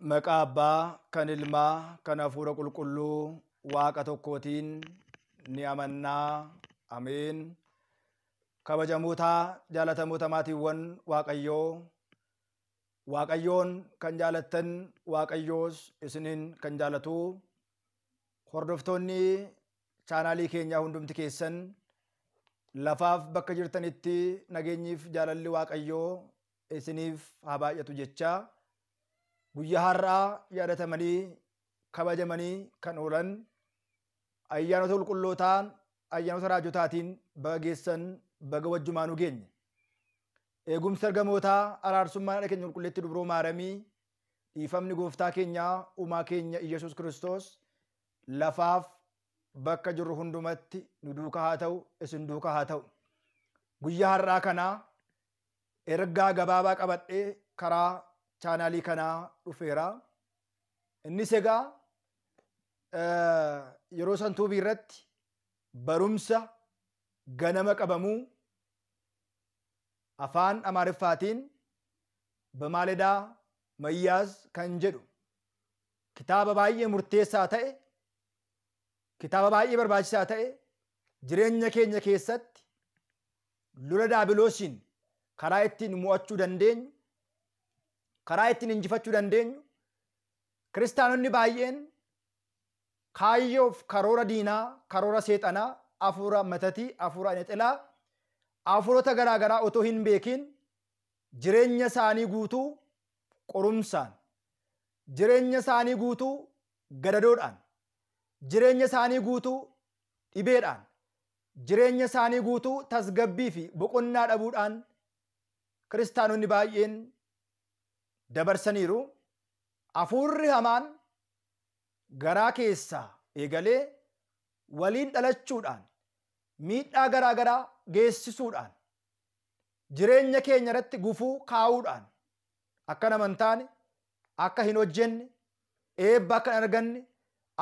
Maqaa Abbaa kan Ilmaa kan Hafuura Qulqulluu Waaqa tokkootiin ni amannaa. Ameen. Kabajamoota jaallatamoota maatiiwwan Waaqayyoo, Waaqayyoon kan jaalattan Waaqayyoos isiniin kan jaalatu, hordoftoonni chaanaalii keenyaa hundumti keessan lafaaf bakka jirtanitti nageenyiif jaalalli Waaqayyoo isiniif haa baay'atu jechaa guyyaa har'aa yaadatamanii kabajamanii kan oolan ayyaanota qulqullootaan ayyaanota raajotaatiin baga geessan baga wajjumaanuu geenye. Eegumsi ergamootaa araarsummaan haadha keenya qulqulleetti dubroo Maaramii dhiifamni gooftaa keenyaa uumaa keenya Iyyasuus Kiristoos lafaaf bakka jirru hundumatti nu duukaa haa ta'u, isin duukaa haa ta'u. Guyyaa har'aa kanaa ergaa gabaabaa qabadhee karaa chaanaalii kanaa dhufeera. Innis egaa yeroo santuubii irratti barumsa ganama qabamuu afaan Amaariffaatiin Bamaaledaa Mayyaaz kan jedhu kitaaba baay'ee murteessaa ta'e, kitaaba baay'ee barbaachisaa ta'e, jireenya keenya keessatti lola daabiloosiin karaa ittiin mo'achuu dandeenyu, karaa ittiin injifachuu dandeenyu, kiristaanonni baay'een kaayyoof karoora diinaa, karoora seexanaa, hafuura matatii, hafuura nexelaa, hafuurota garaagaraa otoo hin beekin jireenya isaanii guutuu qorumsaan, jireenya isaanii guutuu gadadoodhaan, jireenya isaanii guutuu dhibeedhaan, jireenya isaanii guutuu tasgabbii fi boqonnaa dhabuudhaan kiristaanonni baay'een dabarsaniiru. Hafuurri hamaan garaa keessaa eegalee waliin dhalachuudhaan miidhaa garaagaraa geessisuudhaan jireenya keenya irratti gufuu kaa'uudhaan akka nama hin taane, akka hin hojjenne, eebba akka hin arganne,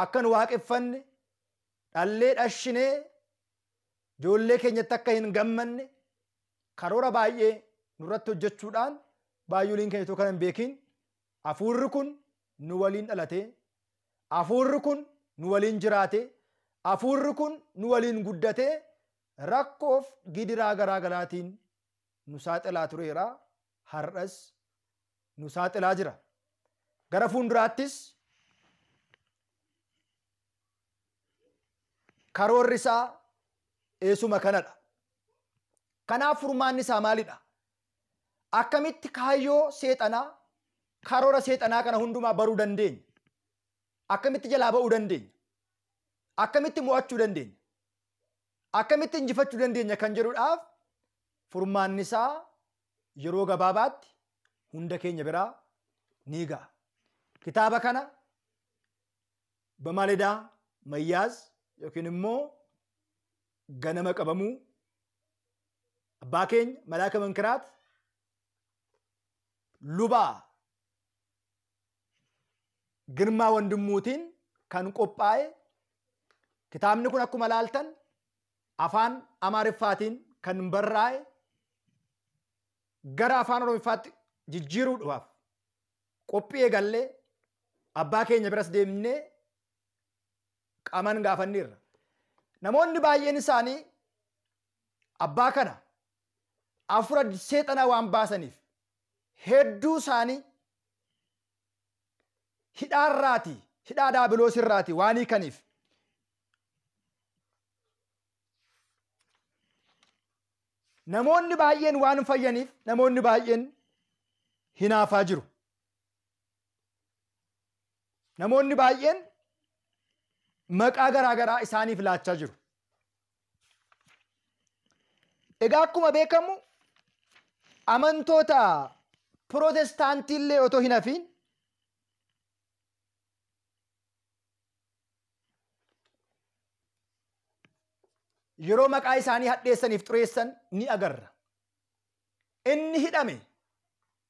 akka hin waaqeffanne, dhallee dhashinee ijoollee keenyatti akka hin gammanne karoora baay'ee nurratti hojjechuudhaan baay'ooliin keenya otoo kana hin beekin hafuurri kun nu waliin dhalatee, hafuurri kun nu waliin jiraatee, hafuurri kun nu waliin guddatee rakkoof gidiraa garaa garaatiin nu saaxilaa tureera. Har'as nu saaxilaa jira. Gara fuulduraattis karoorri isaa eessuma kanadha. Kanaaf furmaanni isaa maalidha? Akkamitti kaayyoo seexanaa, karoora seexanaa kana hundumaa baruu dandeenya? Akkamitti jalaa ba'uu dandeenya? Akkamitti mo'achuu dandeenya? Akkamitti injifachuu dandeenya kan jedhuudhaaf furmaanni isaa yeroo gabaabaatti hunda keenya biraa ni ga'a. Kitaaba kana Bamaaledaa Mayyaaz yookiin immoo ganama qabamuu abbaa keenya Malaaka Mankiraat lubaa Girmaa Wandimmuutiin kan qophaa'e kitaabni kun akkuma laaltan afaan Amaariffaatiin kan barraa'e gara afaan Oromiffaatti jijjiiruudhaaf qophii eegallee abbaa keenya biras deemnee qaman gaafanneerra. Namoonni baay'een isaanii abbaa kana hafuura seexanaa waan baasaniif hedduu isaanii hidhaarraatii, hidhaa daabiloosirraatii waan hiikaniif namoonni baay'een waan fayyaniif namoonni baay'een hinaafaa jiru. Namoonni baay'een maqaa garaagaraa isaaniif laachaa jiru. Egaa akkuma beekamu amantoota pirootestaantiillee otoo hin hafiin yeroo maqaa isaanii hadheessaniif xureessan ni agarra. Inni hidhame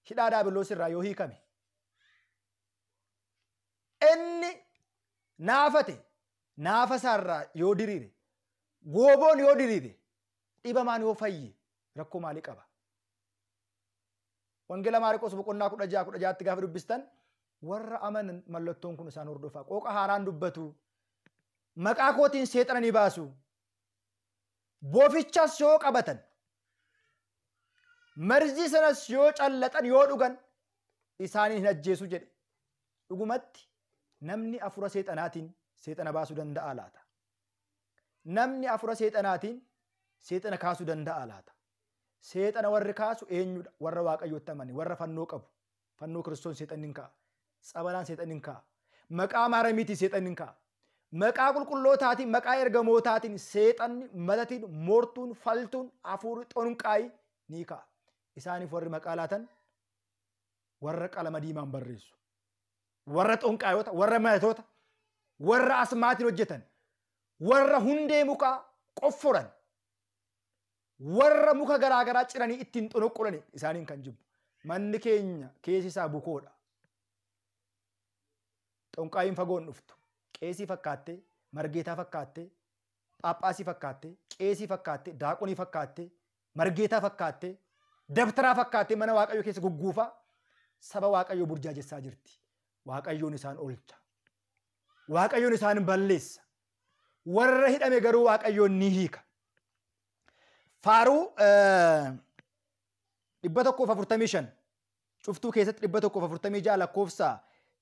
hidhaa daabiloos irraa yoo hiikame, inni naafate naafa isaarraa yoo diriire, gooboon yoo diriire, dhibamaan yoo fayye rakkoo maalii qaba? Wangeela Maarqos boqonnaa 16 16tti gaafa dubbistan Warra amanan mallattoon kun isaan hordofaa. Qooqa haaraan dubbatu. Maqaa kootiin seexana ni baasu. Bofichas yoo qabatan, marzii sanas yoo callaxan yoo dhugan isaaniin hin ajjeesu jedhe. Dhugumatti namni afura seexanaatiin seexana baasuu danda'a laata? Namni afura seexanaatiin seexana kaasuu danda'a laata? Seexana warri kaasu eenyudha? Warra Waaqayyootti amane, warra fannoo qabu. Fannoo Kiristoos seexanni hin ka'a. Tsabalaan seexanni hin ka'a. Maqaa Maaramiitiin seexanni hin ka'a. Maqaa qulqullootaatiin, maqaa ergamootaatiin seexanni, matatiin, moortuun, faltuun, hafuurri xonqaayi ni ka'a. Isaaniif warri maqaa laatan warra qalama diimaan barreessu. Warra xonqaayoota, warra matatoota, warra asmaatiin hojjetan, warra hundee mukaa qofforan, warra muka garaagaraa ciranii ittiin xonoqqolan isaaniin kan jibbu. Manni keenya keessi isaa bukoodha. Xonqaayiin fagoon dhuftu. Qeesii fakkaattee, margeetaa fakkaattee, phaaphaasii fakkaattee, qeesii fakkaattee, daaqonii fakkaattee, margeetaa fakkaattee, dabtaraa fakkaattee mana Waaqayyoo keessa gugguufaa saba Waaqayyoo burjaajessaa jirti. Waaqayyoon isaan oolcha. Waaqayyoon isaan balleessa. Warra hidhame garuu Waaqayyoon ni hiika. Faaruu 145 cuftuu keessatti 146 lakkoofsa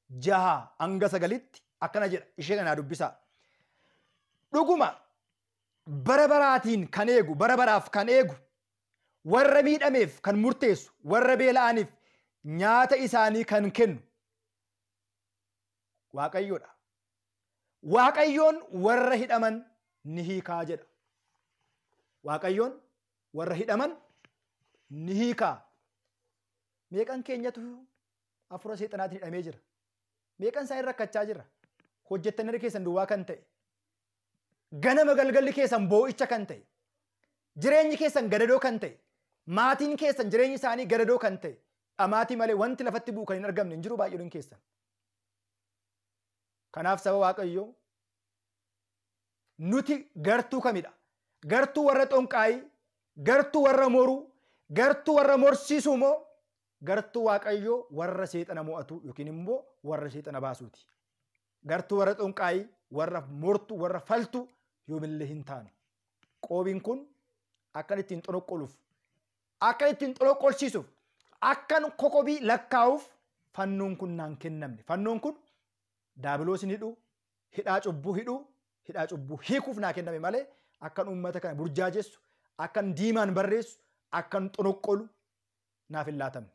6 hanga 9tti akkana jedha. Ishee kanaa dubbisaa. Dhuguma bara baraatiin kan eegu, bara baraaf kan eegu, warra miidhameef kan murteessu, warra beela'aniif nyaata isaanii kan kennu Waaqayyoodha. Waaqayyoon warra hidhaman ni hiikaa jedha. Waaqayyoon warra hidhaman ni hiikaa. Meeqan keenyatu afura seexanaatiin hidhamee jira? Meeqan isaan rakkachaa jira? Hojjettanii keessan duwwaa kan ta'e, ganama galgalli keessan boo'icha kan ta'e, jireenyi keessan gadadoo kan ta'e, maatiin keessan jireenyi isaanii gadadoo kan ta'e, dhamaatii malee wanti lafatti bu'u kan hin argamne hin jiru baay'een keessan. Kanaaf saba Waaqayyoo nuti gartuu kamidha? Gartuu warra xonqaayii, gartuu warra moruu, gartuu warra morsiisuu moo gartuu Waaqayyoo warra seexana mo'atu yookiin immoo warra seexana baasuuti? Gartuu warra xonqaayii, warra mortu, warra faltu yoomillee hin taanu. Qoobiin kun akkan ittiin xonoqqoluuf, akkan ittiin xonoqqolsiisuuf, akkan kokobii lakkaa'uuf fannoon kun naan kennamne. Fannoon kun daabiloosin hidhuu, hidhaa cubbuu hidhuu, hidhaa cubbuu hiikuuf naa kenname malee akkan uummata kana burjaajessu, akkan diimaan barreessu, akkan xonoqqolu naaf hin laatamne.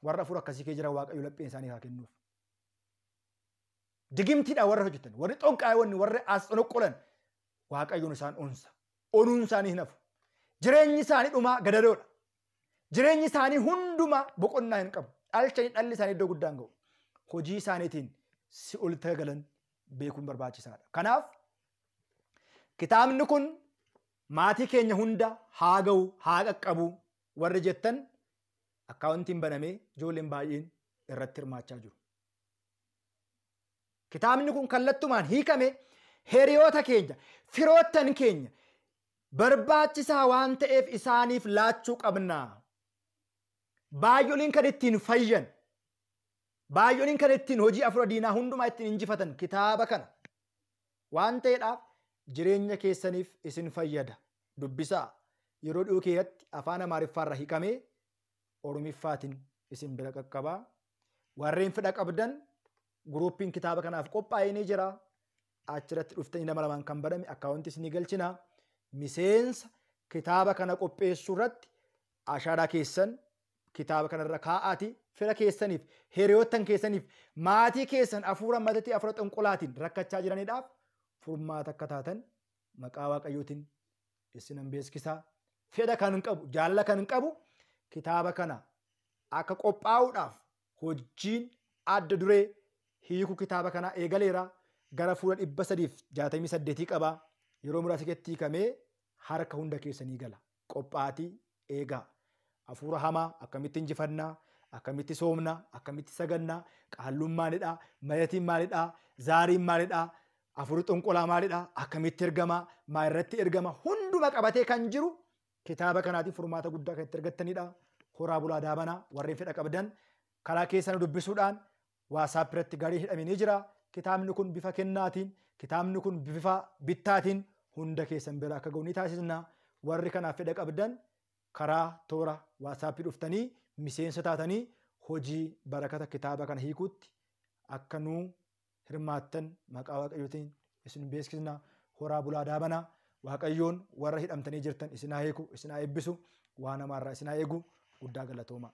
Warra afur akkasii kee jiran Waaqayyo lapheen isaanii haa kennuuf. Digimtiidhaan warra hojjetan, warri xonqaayoonni, warri as xonoqqolan Waaqayyoon isaan onsa. Onuun isaanii hin hafu. Jireenyi isaanii dhumaa gadadoodha. Jireenyi isaanii hundumaa boqonnaa hin qabu. Dhalchanii dhalli isaanii iddoo guddaan ga'u. Hojii isaaniitiin si ol galan beekuun barbaachisaadha. Kanaaf kitaabni kun maatii keenya hunda haa ga'u, haa qaqqabu warri jettan akkaawuntiin banamee ijoolleen baay'een irratti hirmaachaa jiru. Kitaabni kun kallattumaan hiikame hiriyoota keenya, firoottan keenya barbaachisaa waan ta'eef isaaniif laachuu qabna. Baay'ooliin kan ittiin fayyan, baay'ooliin kan ittiin hojii afura diinaa hundumaa ittiin injifatan kitaaba kana waan ta'eedhaaf jireenya keessaniif isin fayyada. Dubbisaa yeroo dhiyoo keessatti afaan Amaariffaarra hiikamee Oromiffaatiin isin bira qaqqabaa. Warreen fedha qabdan guruupiin kitaaba kanaaf qophaa'ee ni jira. Achirratti dhuftanii nama lamaan kan baname akkaawuntii isinii galchina. Miseensa kitaaba kana qopheessuu irratti ashaaraa keessan kitaaba kanarra kaa'aati. Fira keessaniif, hiriyoottan keessaniif, maatii keessan hafuura matatii hafuura xonqolaatiin rakkachaa jiraniidhaaf furmaata akka taatan maqaa Waaqayyootiin isinan beeksisaa. Fedha kan qabu, jaalala kan qabu kitaaba kana akka qophaa'uudhaaf hojiin adda duree hiikuu kitaaba kanaa eegaleera. Gara fuula 368 qaba. Yeroo muraasa keessatti hiikamee harka hunda keessanii gala. Qophaatii eegaa. Hafuura hamaa akkamitti injifannaa, akkamitti soomnaa, akkamitti sagannaa, qaalluun maalidhaa, mayatiin maalidhaa, zaariin maalidhaa, hafuurri xonqolaa maalidhaa, akkamitti ergamaa, maalirratti ergama, hunduma qabatee kan jiru kitaaba kanaatiin furmaata guddaa kan itti argattanidha. Horaa bulaa daabanaa warreen fedha qabdan karaa keessan dubbisuudhaan WhatsApp irratti garee hidhamee ni jira. Kitaabni kun bifa kennaatiin, kitaabni kun bifa bittaatiin hunda keessan bira akka ga'u ni taasisna. Warri kanaaf fedha qabdan karaa toora WhatsApp dhuftanii miseensa taatanii hojii barakata kitaaba kana hiikuutti akka nuu hirmaattan maqaa Waaqayyootiin isin beeksisna. Horaa bulaa daabanaa. Waaqayyoon warra hidhamtanii jirtan isin haa hiiku, isin haa eebbisu, waan hamaarraa isin haa eegu. Guddaa galatooma.